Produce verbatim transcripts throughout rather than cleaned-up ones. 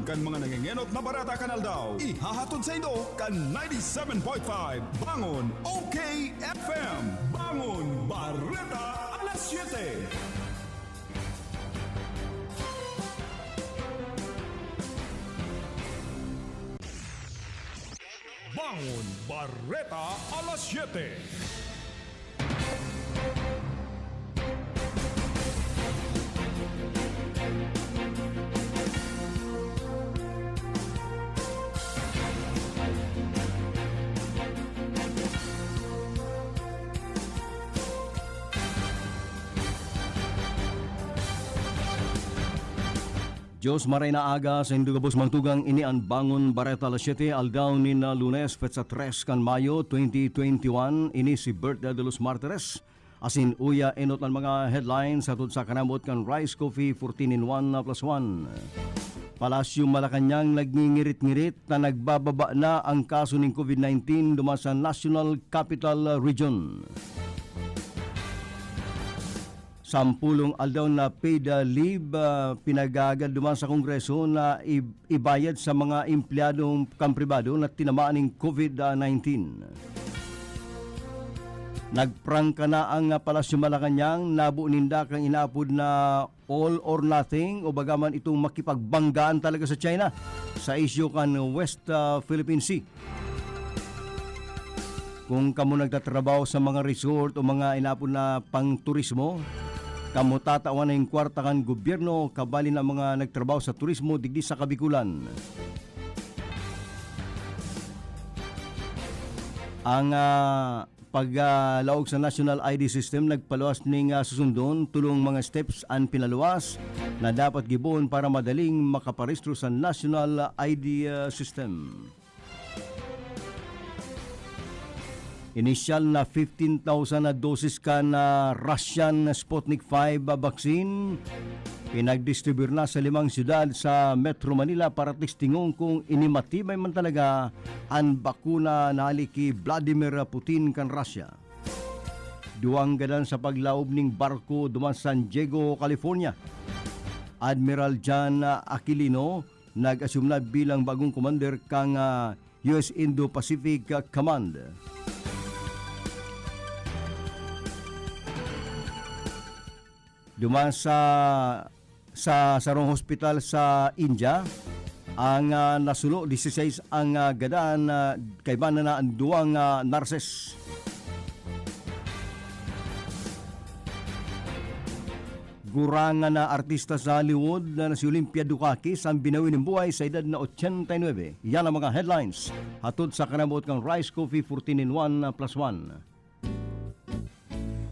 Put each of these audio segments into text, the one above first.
Kan mga nangengenot na bareta kan aldaw, ihahatod saindo kan ninety seven point five Bangon O K F M. Bangon Bareta Alas Siyete. Bangon Bareta Alas Siyete. Dios maray na aga sa indo gabos mga tugang. Ini an Bangon Bareta Alas Siyete, aldaw nin, ah, Lunes, petsa tres kan Mayo, twenty twenty-one. Ini si Bert de los Martires. Asin uya enot an mga headlines hatod sa kanamot kan Rice Coffee fourteen in one plus one. Palasyo Malacañang nagngingirit-ngirit na nagbababa na ang kaso nin covid nineteen duman sa National Capital Region. Sampulong aldaw na paid, ah, leave, ah, pinag-aagad duman sa Kongreso na i-, ibayad sa mga empleyado kan pribado na tinamaan nin covid nineteen. Nagprangka na ang, ah, Palasyo Malacañang, nabo ninda kan inaapod na all or nothing o bagaman itong makipagbanggaan talaga sa China sa isyu kan West, ah, Philippine Sea. Kung kamo nagtatrabaho sa mga resort o mga inapon na pangturismo, kamo tatawan nin kwarta kan gobyerno, kabali na mga nagtrabaho sa turismo digdi sa Kabikulan. Ang, ah, pag, ah, laog sa National I D System nagpaluwas ning, ah, susundon, tolong mga steps an pinaluwas na dapat gibohon para madaling makaparehistro sa National I D, ah, System. Inisyal na fifteen thousand na dosis kan, ah, Russian Sputnik five vaccine pinagdistribuyar na sa limang syudad sa Metro Manila para testingon kung ini matibay man talaga an bakuna na hali ki Vladimir Putin kan Russia. Duwang gadan sa paglaob ning barko duman San Diego, California. Admiral John Aquilino nag-assume na bilang bagong commander kan, ah, U S Indo-Pacific Command. Duman sa, sa sarong hospital sa India, ang, ah, nasulo, dieciséis ang, ah, gadan, ah, kaiba na an duwang, ah, nurses. Gurangan na artista sa Hollywood na si Olympia Dukakis ang binawi nin buhay sa edad na ochenta y nuebe. Yan ang mga headlines hatod sa kanabot kan Rice Coffee fourteen in one plus one.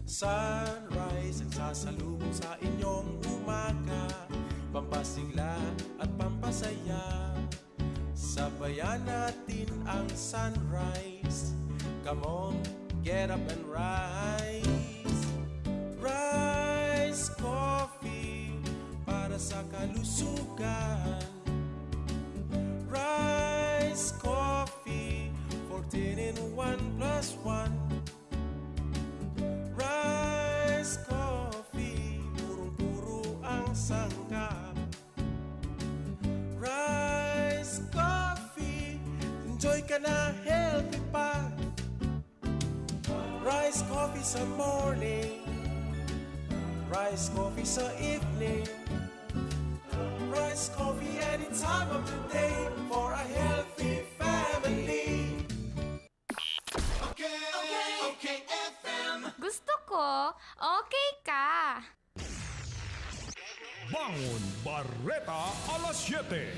Sunrise ang sasalubong sa inyong umaga, pampasigla at pampasaya. Sabayan natin ang sunrise. Come on, get up and rise. Rise Coffee para sa kalusugan. Rise Coffee, fourteen in one plus one. Rise Coffee, purong-puro ang sangkap. Rice Coffee, enjoy ka na, healthy pa. Rice Coffee sa morning, Rice Coffee sa evening, Rice Coffee any time of the day for a healthy family. Okay, okay, okay, F M. Gusto ko, okay ka. Bangon Bareta alas siyete.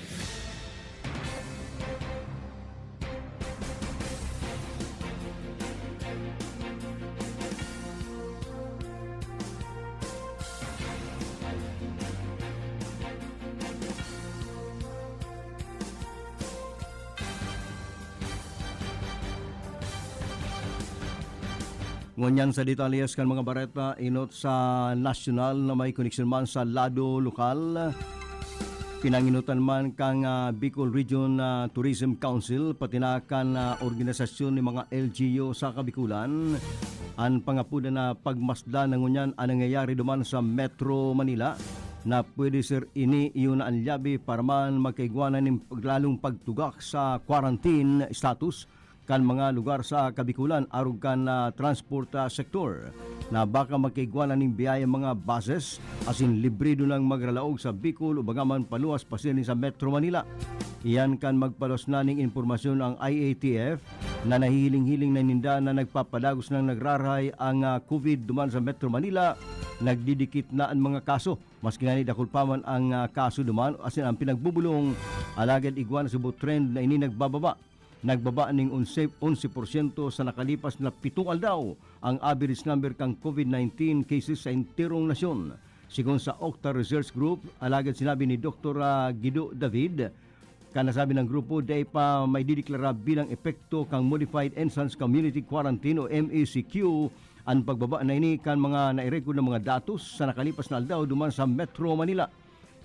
Ngunyan sa detalyes kan mga bareta, enot sa nasyonal na may koneksyon man sa lado lokal. Pinangenotan man kan, ah, Bicol Region, ah, Tourism Council, pati na kan, ah, organisasyon nin mga L G U sa Kabikulan, an pangapodan na pagmasdan na ngunyan an nangyayari duman sa Metro Manila. na pwede ser ini iyo na an lyabe para man magkaigwa na nin lalong pagtugak sa quarantine status kan mga lugar sa Kabikulan arog kan, ah, transport, ah, sektor, na baka magkaigwa na nin biyaya mga buses asin libre dunang magralaog sa Bicol o bagaman paluwas pasiring sa Metro Manila. Iyan kan magpaluwas na ning impormasyon ang I A T F na nahihiling-hiling na ninda na nagpapadagos nang nagrarahay ang, ah, COVID duman sa Metro Manila. Nagdidikit na an mga kaso. Maski ngani dakul pa man ang, ah, kaso duman asin ang pinagbubulong, alagad igwa na subot trend na ini nagbababa. Nagbaba ning onse, onse porsyento sa nakalipas na pitong aldaw ang average number kan COVID nineteen cases sa enterong nasyon. Sigon sa Octa Research Group, alagad sinabi ni Doktor, ah, Guido David, kan nasabi nang grupo, dai pa maidideklara bilang epekto kan Modified Enhanced Community Quarantine o M E C Q an pagbaba na ini kan mga nairekod na mga datos sa nakalipas na aldaw duman sa Metro Manila.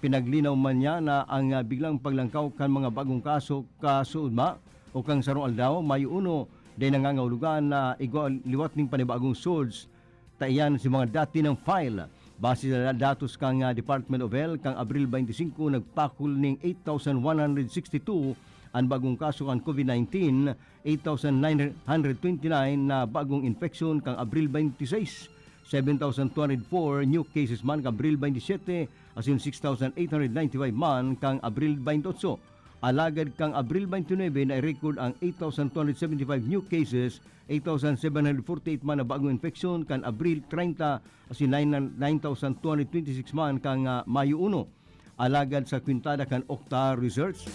Pinaglinaw man niya na ang, ah, biglang paglangkaw kan mga bagong kaso kasuodma o kan sarong aldaw, Mayo uno, dai nangangahulugan na igwa liwat ning panibagong surge ta iyan si mga dati nang file. Base sa datos kan, ah, Department of Health, kan Abril twenty-five, nagpakul ning eight thousand one hundred sixty-two an bagong kaso kan COVID nineteen, eight thousand nine hundred twenty-nine na bagong infeksyon kan Abril twenty-six, seven thousand two hundred four new cases man kan Abril twenty-seven, asin six thousand eight hundred ninety-five man kan Abril twenty-eight. Alagad kan Abril twenty-nine, na-record ang eight thousand two hundred seventy-five new cases, eight thousand seven hundred forty-eight man na bagong infeksyon kan Abril treinta, asin nine, nine thousand two hundred twenty-six man kan, ah, Mayo uno. Alagad sa kwintada kan Octa Research,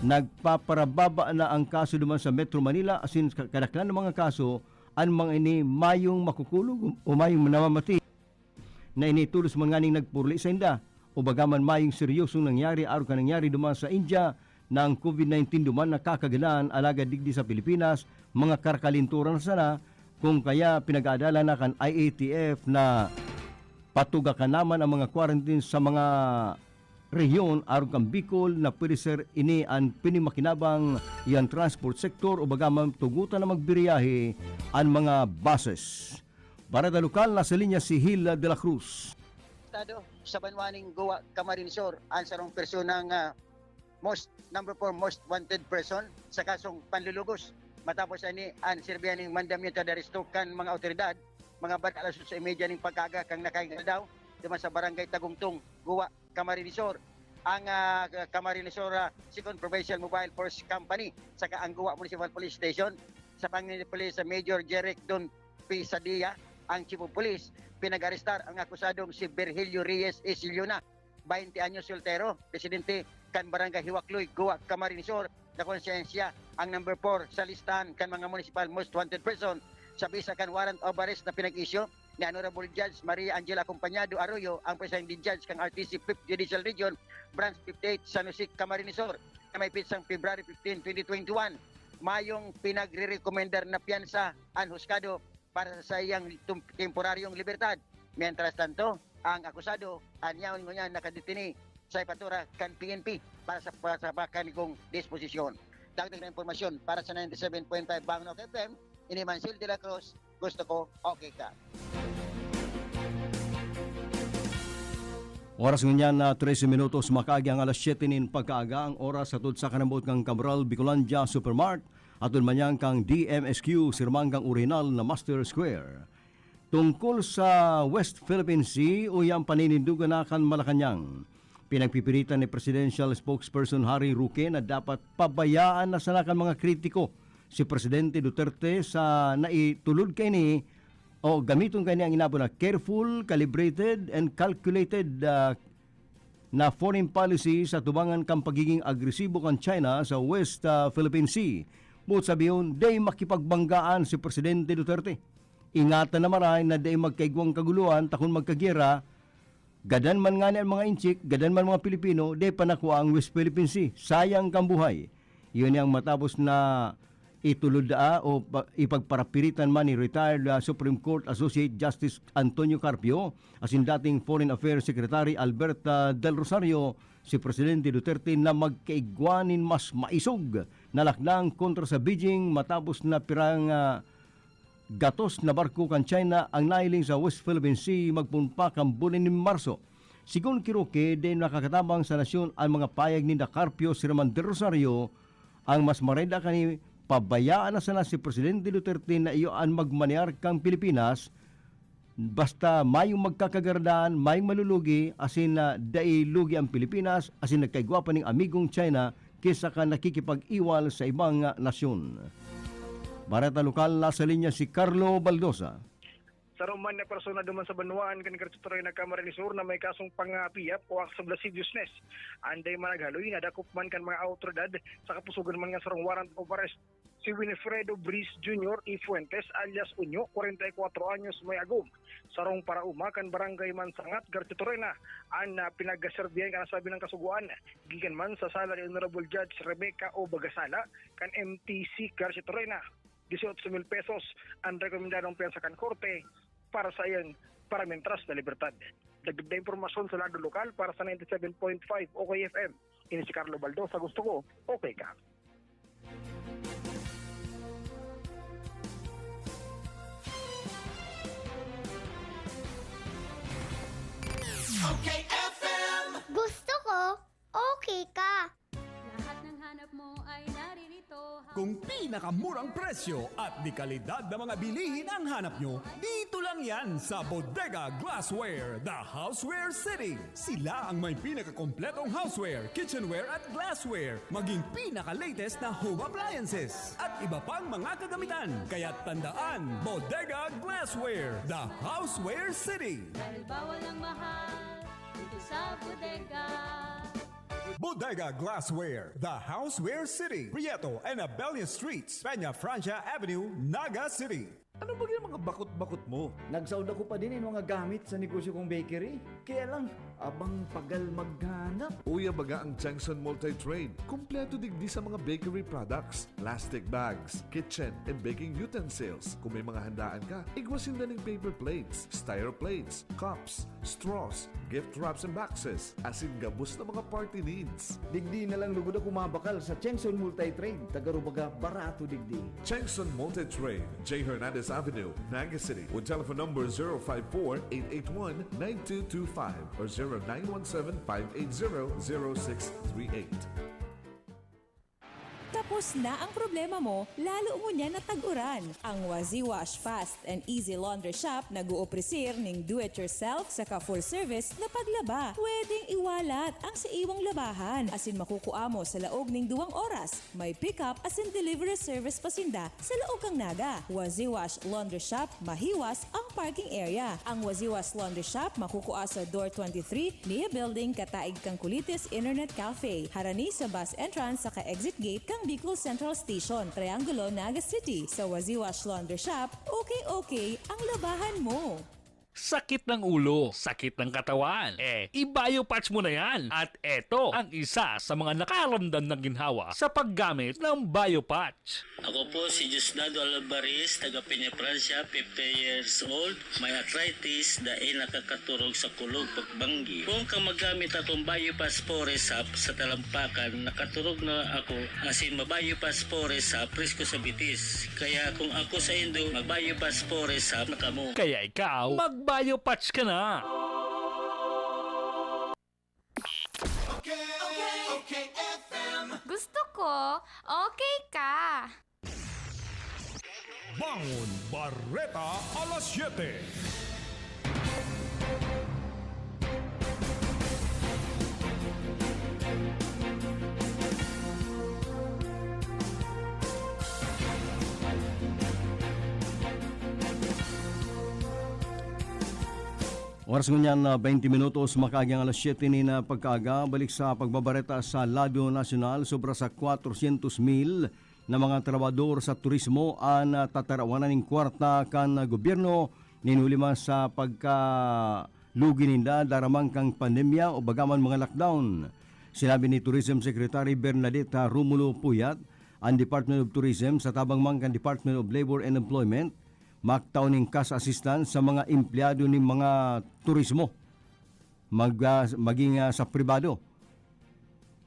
nagpaparababa na ang kaso duman sa Metro Manila, asin ka-, kadaklan ng mga kaso, an mga ini mayong makukulog o mayong namamati na ini tolos man nganing nagpurli sainda. O bagaman mayong seryosong nangyari arog kan nangyari duman sa India, na ang COVID nineteen duman nakakagadan, alagad digdi sa Pilipinas, mga karakalinturan sana, kung kaya pinag-aadalan na kan I A T F na patugakan naman ang mga quarantine sa mga rehiyon arog kan Bicol na pwede ser ini an pinimakinabang iyan transport sector o bagaman tugutan na magbiyahe an mga buses. Barada Lokal, nasa linya si Hil de la Cruz. Estado sa banwa ning Goa, Camarines Sur, ang sarong personang, ah, most, number four most wanted person sa kasong panlulugos. Matapos ani, ang sirbihan ning mandamiento de aresto kan mga awtoridad, mga banda alas otso y media ning pagkaaga kan nakahiling aldaw, duman sa Barangay Tagungtong, Goa, Camarines Sur. Ang, ah, Camarines Sur, ah, Second Provincial Mobile Force Company, saka ang Goa Municipal Police Station, sa pangin ni Police Major Jeric Don Pisadia, ang Chief of Police, pinag-arestar ang akusadong si Virgilio Reyes Isiliona, baynte anyos, soltero, residente kan Barangay Hiwakloy, Goa, Camarines Sur, na konsensya ang number four sa listahan kan mga municipal most wanted person sa bisa kan warrant of arrest na pinag-issue ni Honorable Judge Maria Angela Acompañado Arroyo, ang Presiding Judge kan R T C Fifth Judicial Region, Branch fifty-eight, San Jose, Camarines Sur, na may pitsang February fifteen, twenty twenty-one. Mayong pinagre-rekomendar na piyansa an husgado para sa saiyang tum-, temporaryong libertad. Mientras tanto, ang akusado, an yaon ngunyan nakadeteni sa ipatura kan P N P para sa, para sa pakanigong disposisyon. Dagdag na impormasyon para sa ninety-seven point five Bangno F M, ini man si Hil de la Cruz, gusto ko, okay ka. Oras ngunyan na trese minutos, makaagi ang alas siyete nin pagkaaga, ang oras hatod sa kanabot kan Cabral Bicolandia Supermart, hatod man yan kang D M S Q, sirmang kang orihinal na Master Square. Tungkol sa West Philippine Sea, uya ang paninindugan na kan Malacañang. Pinagpipiritan ni Presidential Spokesperson Harry Roque na dapat pabayaan na sana kan mga kritiko si Presidente Duterte sa naitulod kaini o gamiton kaini ang inabo na careful, calibrated, and calculated, ah, na foreign policy sa tubangan kan pagiging agresibo kan China sa West, ah, Philippine Sea. Buot sabihon, dai makipagbanggaan si Presidente Duterte. Ingatan na maray na dai magkaigwang kaguluhan ta kun magkagyera, gadan man ngani an mga Intsik, gadan man mga Pilipino, dai pa nakua ang West Philippine Sea. Sayang kan buhay. Iyon ang matapos na itulod daa o pa-, ipagparapiritan man ni retired, ah, Supreme Court Associate Justice Antonio Carpio asin dating Foreign Affairs Secretary Albert, ah, Del Rosario si Presidente Duterte na magkaigwa nin mas maisog na lakdang kontra sa Beijing matapos na pirang, ah, gatos na barko kan China ang nahiling sa West Philippine Sea magpon pa kan bulan nin Marso. Sigon ki Roque, dai nakakatabang sa nasyon an mga pahayag ninda Carpio, Sir Mandir Rosario. Ang mas mareda kani, pabayaan na sana si Presidente Duterte na iyo an magmanear kan Pilipinas. Basta mayong magkakagaradan, mayong malulugi, asin na dai lugi ang Pilipinas, asin nagkaigwa pa ning amigong China kesa kan nakikipag-iwal sa ibang, ah, nasyon. Bareta lokal, nasa linya si Carlo Baldosa. Saro man na persona duman sa banwaan kan Garchitorena, Camarines Sur na may kasong pang-aapiyap o acts of lasciviousness. Anday man naghaloy, nadakop man kan mga awtoridad sa kapusogan man nga sarong warrant of arrest. Si Winifredo Briz Junior E. Fuentes alias Unyo, kwarenta y kwatro anyos, may agom, sarong paraoma kan Barangay Mansangat, Garchitorena, an, ah, pinagserbihan kan nasabing kasugoan. Gikan man sa sala ni Honorable Judge Rebecca O. Bagasala kan M T C Garchitorena, dieciocho mil pesos an rekomendadong pensa kan korte para sa iyang paramintras na libertad. Dagdag na impormasyon sa lado lokal para sa ninety seven point five O K F M. Ini si Carlo Baldo sa Gusto Ko, Okay Ka. Okay F M. Gusto ko, okay ka. Lahat ng hanap mo ay naririto. Kung pinakamurang presyo at de kalidad na mga bilihin ang hanap nyo, dito lang yan sa Bodega Glassware, the Houseware City. Sila ang may pinakakompletong houseware, kitchenware at glassware, maging pinaka-latest na home appliances, at iba pang mga kagamitan. Kaya tandaan, Bodega Glassware, the Houseware City. Dahil bawal ang mahal, dito sa bodega. Bodega Glassware, the Houseware City. Prieto and Abella Streets, Peña Francia Avenue, Naga City. Ano ba yung mga bakot-bakot mo? Nagsaod ako pa din yung mga gamit sa negosyo kong bakery. Kaya lang, abang pagal maghanap. Uya baga ang Changson Multi-Trade. Kompleto digdi sa mga bakery products, plastic bags, kitchen and baking utensils. Kung may mga handaan ka, igwa sinda ning paper plates, styro plates, cups, straws, gift wraps and boxes, asin gabos na mga party needs. Digdi na lang lugod ako mabakal sa Chengson Multi-Trade, taga Rubaga, barato digdi. Chengson Multi-Trade, J Hernandez Avenue, Naga City, with telephone number zero five four, eight eight one, nine two two five or zero nine one seven, five eight zero, zero six three eight. Tapos na ang problema mo, lalo ngunyan na tag-uran. Ang Waziwash Fast and Easy Laundry Shop nag-oopresir ning do-it-yourself saka full-service na paglaba. Pwedeng iwalat ang sa iwang labahan, asin makukua mo sa laog ning duwang oras. May pick-up asin delivery service pa sinda sa laog kan Naga. Waziwash Laundry Shop, mahiwas ang parking area. Ang Waziwash Laundry Shop makukua sa Door twenty-three, Nia Building, kataig kan Kulitis Internet Cafe, harani sa bus entrance saka exit gate kan Bicol Central Station, Triangulo, Naga City. Sa Waziwash Laundry Shop, okay-okay ang labahan mo. Sakit ng ulo, sakit ng katawan, eh, i-Biopatch mo na yan. At eto ang isa sa mga nakaramdam ng ginhawa sa paggamit ng Biopatch. Ako po si Diosdado Alvarez, taga Peña Francia, fifty years old, may arthritis, dai nakakaturog sa kulog pagbanggi. Kung ka magamit akong Biopass Forest Sap sa talampakan, nakaturog na ako, asin ma-Biopass Forest Sap, presko sa bitis. Kaya kung ako sa indo, mag-Biopass Forest Sap na kamo. Kaya ikaw, mag-Biopatch ka na! Okay, okay, F M. Gusto ko, okay ka. Bangon Bareta alas siyete. Oras ngunyan na twenty minutos, makaagi ang alas siyete nin, ah, pagkaaga. Balik sa pagbabareta sa Radyo Nasyonal, sobra sa kwatrosyentos mil na mga trabahador sa turismo an, ah, tatarawanan nin kwarta kan, ah, gobyerno nin huli man sa pagkalugi ninda daraman kan pandemya o bagaman mga lockdown. Sinabi ni Tourism Secretary Bernadette Romulo Puyat, ang Department of Tourism sa tabang man kan Department of Labor and Employment, magtao nin cash assistance sa mga empleyado nin mga turismo, mag-, ah, maging, ah, sa pribado.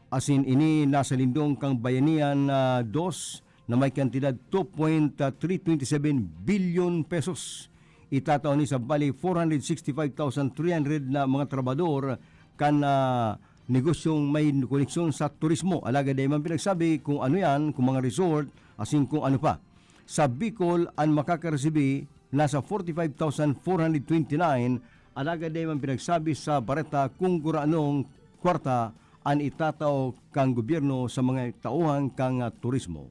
Asin ini nasa lindong kan Bayanihan, ah, dos, na may kantidad two point three twenty seven billion pesos. Itatao ni sa bali four hundred sixty five thousand three hundred na mga trabahador kan ah, negosyong may koneksyon sa turismo. Alagad dai man pinagsabi kung ano yan, kung mga resort, asin kung ano pa. Sa Bicol, an makakaresibi nasa forty five thousand four hundred twenty nine, alagad dai man pinagsabi sa bareta kung guraanong kwarta an itatao kan gobyerno sa mga tauhan kan ah, turismo.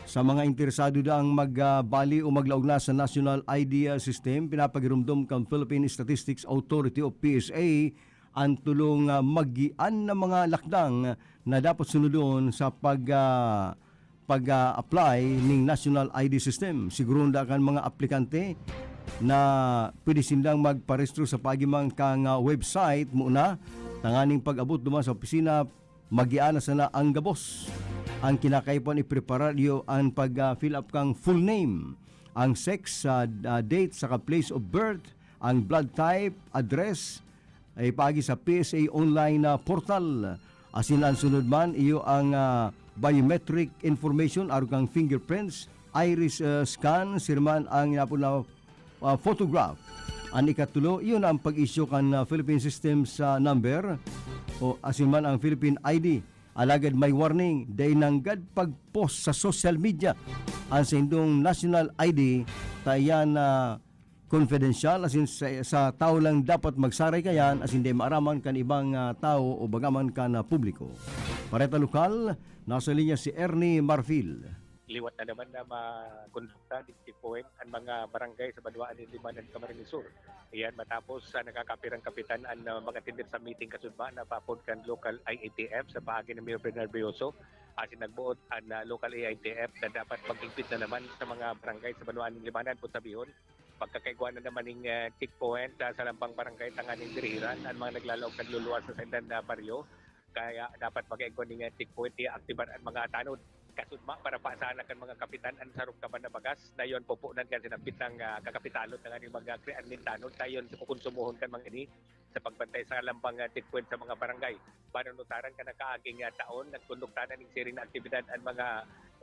Sa mga interesado daang magbali o maglaog na sa National I D System, pinapagiromdom kan Philippine Statistics Authority o P S A an tulong ah, magian na mga lakdang na dapat sunodon sa pag ah, pag-apply ning National I D System. Siguroon daa kan mga aplikante na pwede sindang magparehistro sa paagi man kan ah, website muna tanganing pag-abot duman sa opisina, magian na sana ang gabos. Ang kinakaipuhan ipreparar iyo an pag-fill up kang full name, ang sex, ah, ah, date saka place of birth, ang blood type, address, ay paagi sa P S A online na portal. Asin ang sunod man, iyo ang ah, biometric information, arog kang fingerprints, iris ah, scan, sirman ang inapod na ah, photograph. An ikatulo, iyo na ang pag-issue kan ah, Philippine Systems ah, Number o asin man ang Philippine I D. Alagad may warning, dai nanggad pag-post sa social media an saindong national I D, ta iyan na confidential, asin sa, sa tawo lang dapat magsaray kayan, asin dai maaraman kan ibang ah, tawo o bagaman kan ah, publiko. Bareta lokal, nasa linya si Ernie Marfil. Liwat na naman na makondukta nin checkpoint an mga barangay sa banwaan nin Libmanan, Camarines Sur. Iyan matapos sa nakakapirang kapitan an ah, mag-attender sa meeting kasudma na paapod kan local I A T F sa paagi ni Mayor Bernard Veloso. Asin nagboot an ah, local I A T F na dapat maghigpit na naman sa mga barangay sa banwaan nin Libmanan, kun sabihon, pagkakaigwa na naman ning ah, checkpoint ah, sa lambang barangay tanganing dirihiran an mga naglalaog nagluluwas sa saindang ah, baryo. Kaya dapat pagkaigwa ning ah, checkpoint, iaktibar an mga tanod. Kasudma, para paasahan kan mga kapitan an sarong kaban na bagas na iyan pupunan kan sinapit ng ah, kakapitalon tanganing magkrean nin tanod na iyan kukonsumohon kan mga ini sa pagbantay sa lambang ah, checkpoint sa mga barangay. Panunutaran kan nakaaging ah, taon, nagkondukta na ning siring na aktibidad an mga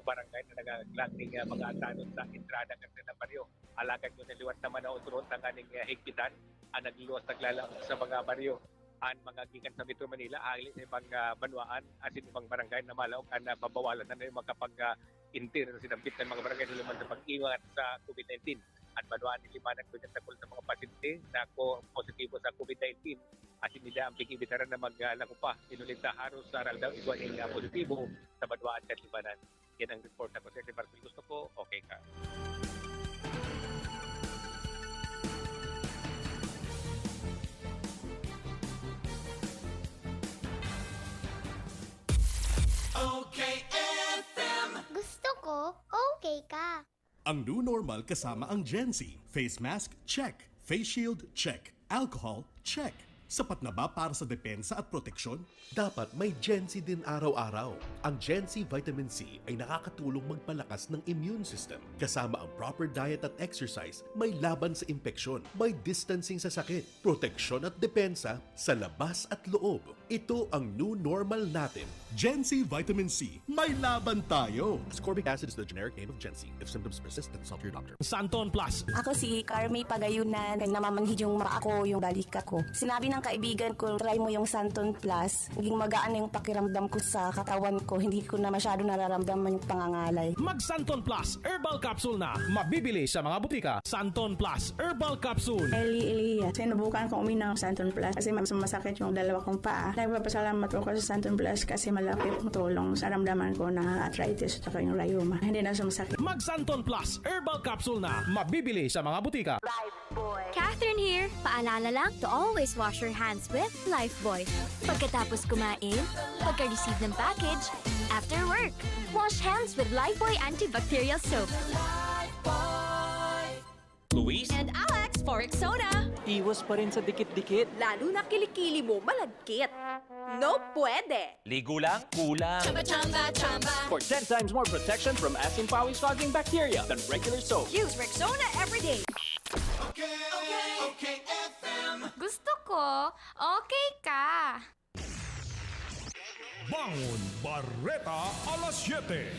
barangay na nagaglag ning ah, mga tanod sa entrada kan saindang baryo. Alagad kun liwat naman na otro tanganing ah, higpitan an nagluluwas naglalaog sa mga baryo. An mga gikan sa Metro Manila, hali sa ibang ah, banwaan, asin ibang barangay na malaog an ah, pabawalan na nin makapag ah, enter sa sinapit kan mga barangay, duman sa pag-ingat sa COVID nineteen. An banwaan nin Libmanan, dakul sa mga pasyente na ko positibo sa COVID nineteen, asin nila ang pig-imbitaran na mag ah, lako pa. Inulit sa haros sa aldaw, igwa ning ah, positibo sa banwaan kan Libmanan. Yan ang report. Ako si Marcel, gusto ko, okay ka. Okay F M. Gusto ko, okay ka. Ang new normal kasama ang Gen Z. Face mask, check. Face shield, check. Alcohol, check. Sapat na ba para sa depensa at proteksyon? Dapat may Gen Z din araw-araw. Ang Gen Z Vitamin C ay nakakatulong magpalakas ng immune system. Kasama ang proper diet at exercise, may laban sa impeksyon, may distancing sa sakit, proteksyon at depensa sa labas at loob. Ito ang new normal natin. Gen Z Vitamin C, may laban tayo! Ascorbic acid is the generic name of Gen Z. If symptoms persist, then consult your doctor. Santon Plus. Ako si Carmi Pagayunan. Namamanhid yung mata ko, yung balikat ko. Sinabi ng kaibigan ko, "Try mo yung Santon Plus." Naging magaan na yung pakiramdam ko sa katawan ko. Hindi ko na masyado nararamdaman yung pangangalay. Mag Santon Plus Herbal Capsule na. Mabibili sa mga butika. Santon Plus Herbal Capsule. Ellie Elia. Sinubukan kong uminom ng Santon Plus kasi mas masakit yung dalawa kong paa. Nagpapasalamat ako sa Santon Plus kasi malaki pong tulong sa ramdaman ko na arthritis at saka yung rayuma. Hindi na sumasakit. Mag Santon Plus Herbal Capsule na. Mabibili sa mga butika. Catherine here. Paalala lang to always wash your hands with Lifebuoy. Pagkatapos kumain, pagka-receive ng package, after work. Wash hands with Lifebuoy antibacterial soap. Luis and Alex for Rexona. Iwas pa rin sa dikit-dikit. Lalo na kilikili mo malagkit. No pwede. Ligo lang, kulang. Chamba, chamba, chamba. For ten times more protection from asin pawis causing bacteria than regular soap. Use Rexona every day. Okay, okay, okay F M. Gusto ko, okay ka. Bangon Bareta Alas Siyete.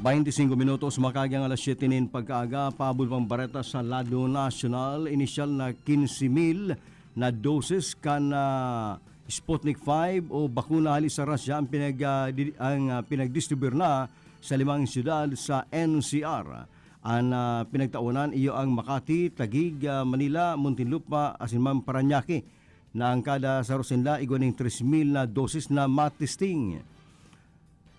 Baynte singko minutos, makaagi an alas siyete nin pagkaaga, paabot pang bareta sa lado nasyonal. Inisyal na quince mil na doses kan, ah, Sputnik five o bakuna hali sa Russia ang pinag-, ah, di-, ang, ah, pinagdistribuyar na sa limang siyudad sa N C R. An, ah, pinagtawanan iyo ang Makati, Taguig, ah, Manila, Muntinlupa, asin man Parañaque, na an kada saro sinda igwa nin tres mil na doses na matesting.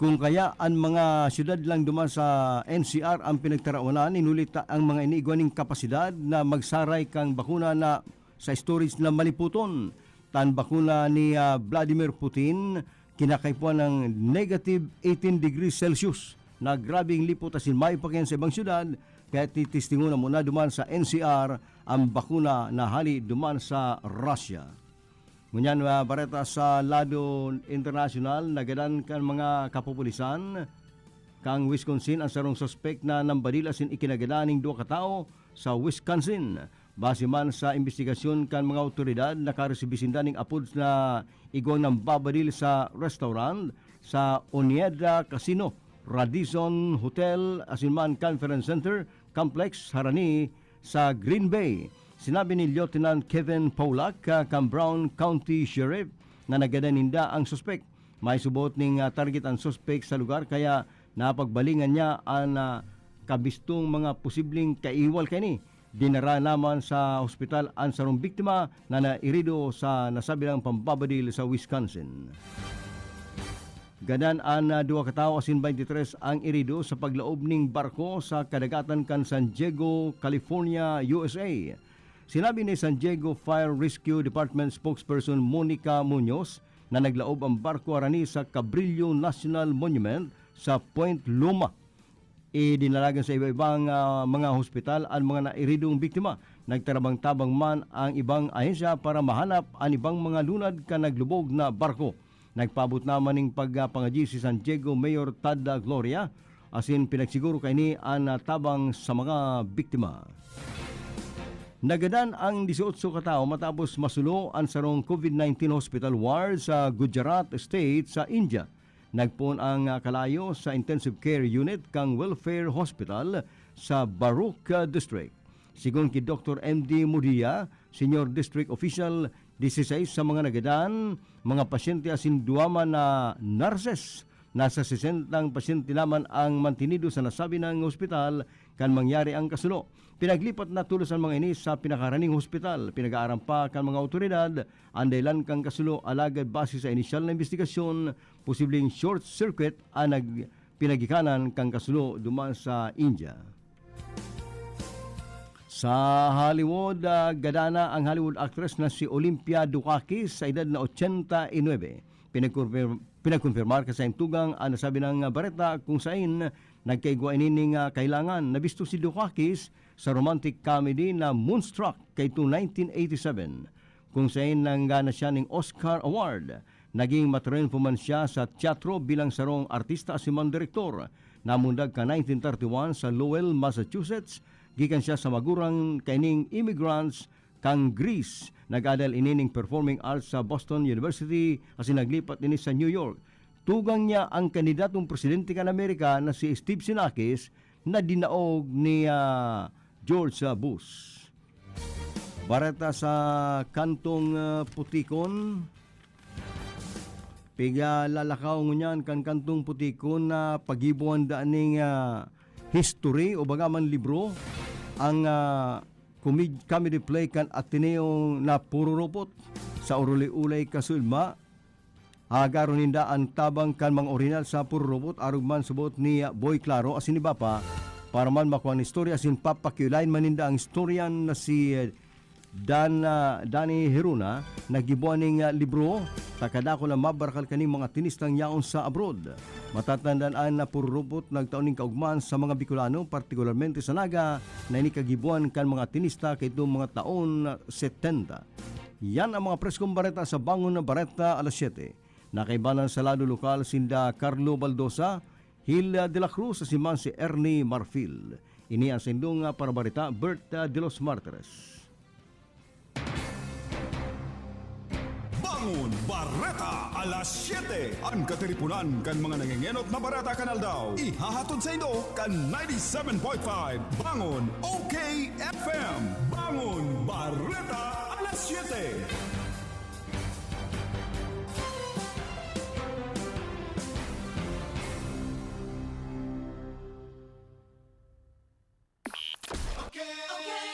Kung kaya an mga siyudad lang duman sa N C R ang pinagtarawanan, inulit ta ang mga ini igwa nin kapasidad na magsaray kan bakuna na sa storage na malipoton. Tan bakuna ni, ah, Vladimir Putin, kinakaipuhan ng negative eighteen degrees Celsius na grabeng lipot asin mayo pa kayan sa ibang siyudad, kaya titistingon na muna duman sa N C R ang bakuna na hali duman sa Russia. Ngunyan, ah, bareta sa lado internasyonal, nagadan kan mga kapupulisan kan Wisconsin ang sarong suspek na nambadil asin ikinagadan ning duwa ka tawo sa Wisconsin. Base man sa imbestigasyon kan mga awtoridad, nakaresibi sinda ning apod na igwang nambabadil sa restaurant sa Onieda Casino, Radisson Hotel, asin man Conference Center Complex harani sa Green Bay. Sinabi ni Lieutenant Kevin Pawlak, ah, kan Brown County Sheriff, na nagadan ninda ang suspek. May subot ning, ah, target ang suspek sa lugar, kaya napagbalingan niya an, ah, kabistong mga posibleng kaiwal kaini. Dinara naman sa hospital an sarong biktima na nairido sa nasabi nang pambabadil sa Wisconsin. Gadan an, ah, duwa ka tawo asin twenty-three ang irido sa paglaob ning barko sa kadagatan kan San Diego, California, U S A. Sinabi ni San Diego Fire Rescue Department spokesperson Monica Munoz na naglaob ang barko harani sa Cabrillo National Monument sa Point Loma. Idinalagan sa iba-ibang, ah, mga hospital an mga nairidong biktima. Nagtabang-tabang man ang ibang ahensya para mahanap an ibang mga lunad kan naglubog na barko. Nagpaabot naman ning pagpangadyi si San Diego Mayor Tad Gloria, asin pinagsiguro kaini an tabang sa mga biktima. Nagadan ang dieciocho ka tawo matapos masulo an sarong COVID nineteen hospital ward sa Gujarat State sa India. Nagpoon ang, ah, kalayo sa intensive care unit kan Welfare Hospital sa Bharok, ah, District. Sigon ki Doktor M D Mudia, Senior District Official, dieciséis sa mga nagadan, mga pasyente asin duwa man na nurses. Nasa sesenta pasyente naman ang mantinido sa nasabi na ospital kan mangyari ang kasulo. Pinaglipat na tolos an mga ini sa pinakaharaning hospital. Pinag-aaram pa kan mga awtoridad an dahilan kan kasulo, alagad base sa inisyal na imbestigasyon, posibleng short circuit an nag-, pinagikanan kan kasulo duman sa India. Sa Hollywood, ah, gadana ang Hollywood actress na si Olympia Dukakis sa edad na ochenta y nuebe. Pinagkumpir-, pinagkumpirmar kan saiyang tugang an nasabi na bareta kung sain nagkaigwa ini ning, ah, kahilangan. Nabisto si Dukakis sa romantic comedy na Moonstruck kaitong nineteen eighty-seven, kung sain nanggana siya ning Oscar Award. Naging matriunfo man siya sa teatro bilang sarong artista asin man direktor. Namundag kan nineteen thirty-one sa Lowell, Massachusetts. Gikan siya sa magurang kaining immigrants kan Greece. Nag-adal ini ning performing arts sa Boston University asin naglipat ini sa New York. Tugang niya ang kandidatong presidente kan Amerika na si Steve Xenakis na dinaog ni, ah, George, ah, Bush. Bareta sa kantong, ah, putikon. Pigalalakaw ngunyan kan kantong putikon na paggiboan da ning, ah, history o baga man libro ang, ah, comedy, comedy play kan Ateneo na Pururupot. Sa Oruli-ulay, Kasulma, hagaron ninda an tabang kan mga orihinal sa Pururupot, arog man subot ni Boy Claro asin iba pa, para man makua an istorya asin papakiolayan man ninda ang istoryan na si, eh, Dan, ah, Danny Hiruna, naggibuan ning, ah, libro, ta kadakul na mabarakal kaning mga tenistang yaon sa abroad. Matatandaan an pururupot nagtao ning kaugman sa mga Bicolano, partikularmente sa Naga, na ini kagibuan kan mga tenista kaitong mga taon setenta. Yan ang mga preskong bareta sa Bangon na Bareta alas siyete. Nakaibanan sa lado lokal sinda Carlo Baldosa, Hilda de la Cruz, asin man si Ernie Marfil. Ini ang sindong, ah, parabareta, Berta de los Martires. Bangon Bareta, alas siyete. An katiriponan kan mga nangengenot na bareta kan aldaw. Ihahatod sa indo kan ninety-seven point five Bangon O K F M. Bangon Bareta, alas siyete.